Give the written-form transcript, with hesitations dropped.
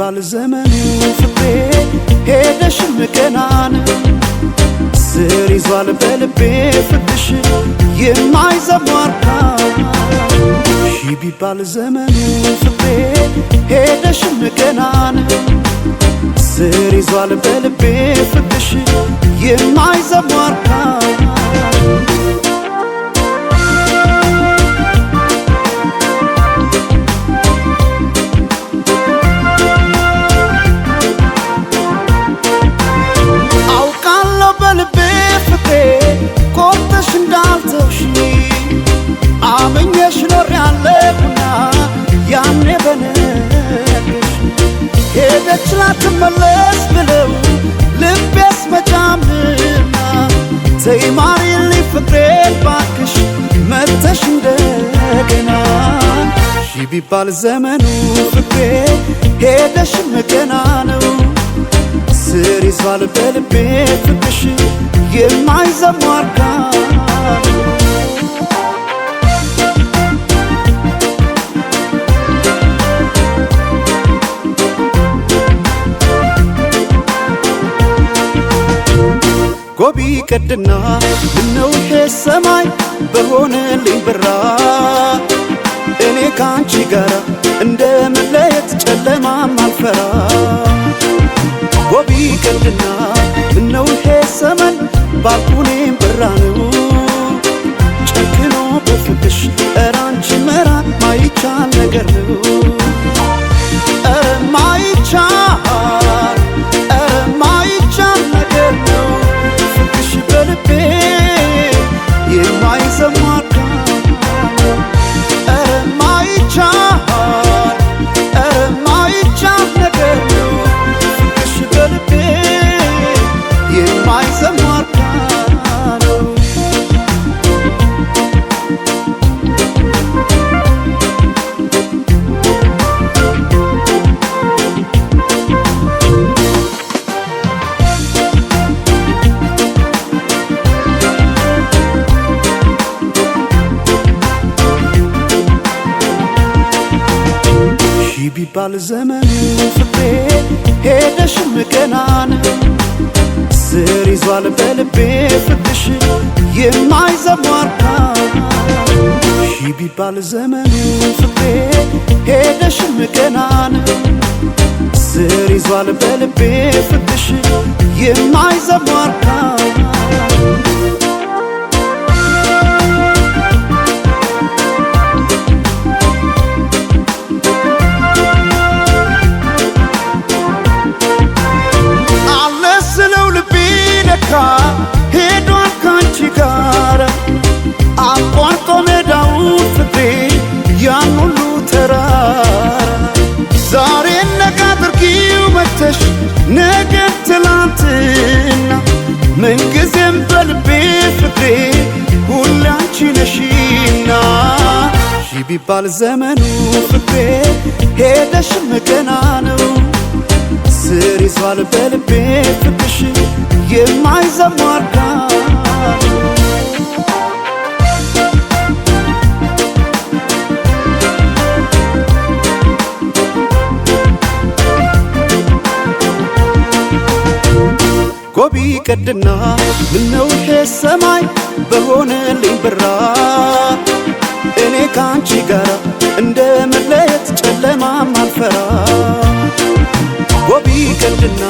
ቢባል ዘመኑ ፍቅሬ ሄደሽም ገናን ስር ይዟል በልቤ ፍቅርሽ የማይዘሟርካ ሺ ቢባል ዘመኑ ፍቅሬ ሄደሽም ገናን ስር ይዟል በልቤ ፍቅርሽ የማይዘሟርካ አመኘሽ ኖሬያለሁና ያኔ በነገሽ ሄደች ላትመለስ ብለው ልቤስ መጫምና ተይ ማሪልኝ ፍቅሬ እባክሽ መጥተሽ እንደገና ሺ ቢባል ዘመኑ ፍቅሬ ሄደሽም ገና ነው ስር ይዟል በልቤ ፍቅርሽ የማይዘሟርካ ጎቢ ቀድና ምነው ይሄ ሰማይ በሆነልኝ ብራ እኔ ካንቺ ጋራ እንደመለየት ጨለማም አልፈራ ጎቢ ቀድና ምነው ይሄ ሰመን ባልኩኔም ብራ ነው ጨክኖ በፍቅሽ ኧረ አንቺ መራቅ ማይቻል ነገር ነው ኧረ ማይቻል ኧረ ማይቻል ነገር ነው ፍቅርሽ በልቤ የማይዘሟርካ ኧረ ማይቻል ኧረ ማይቻል ነገር ነው ፍቅርሽ በልቤ የማይዘሟርካ ነው። ሺ ቢባል ዘመኑ ፍቅሬ ሄደሽም ገናን ስር ይዟል በልቤ ፍቅርሽ የማይዘሟርካ ሺ ቢባል ዘመኑ ፍቅሬ ሄደሽም ገናን ስር ይዟል በልቤ ፍቅርሽ የማይዘሟርካ ሄዷል ካንቺ ጋር አቋርጦ ሜዳውን ፍቅሬ ያን ሁሉ ተራራ ዛሬ ነገ አድርጊው መተሽ ነገ ትላንትና ምንጊዜም በልቤ ፍቅሬ ሁሌ አንቺ ነሽና ሺ ቢባል ዘመኑ ፍቅሬ ሄደሽም ገና ነው ስር ይዟል በልቤ ፍቅርሽ የማይዘሟርካ ጎቢ ቀድና ምነው ይሄ ሰማይ በሆነልኝ ብራ እኔ ካንቺ ጋራ እንደመለየት ጨለማም አልፈራ ጎቢ ቀድና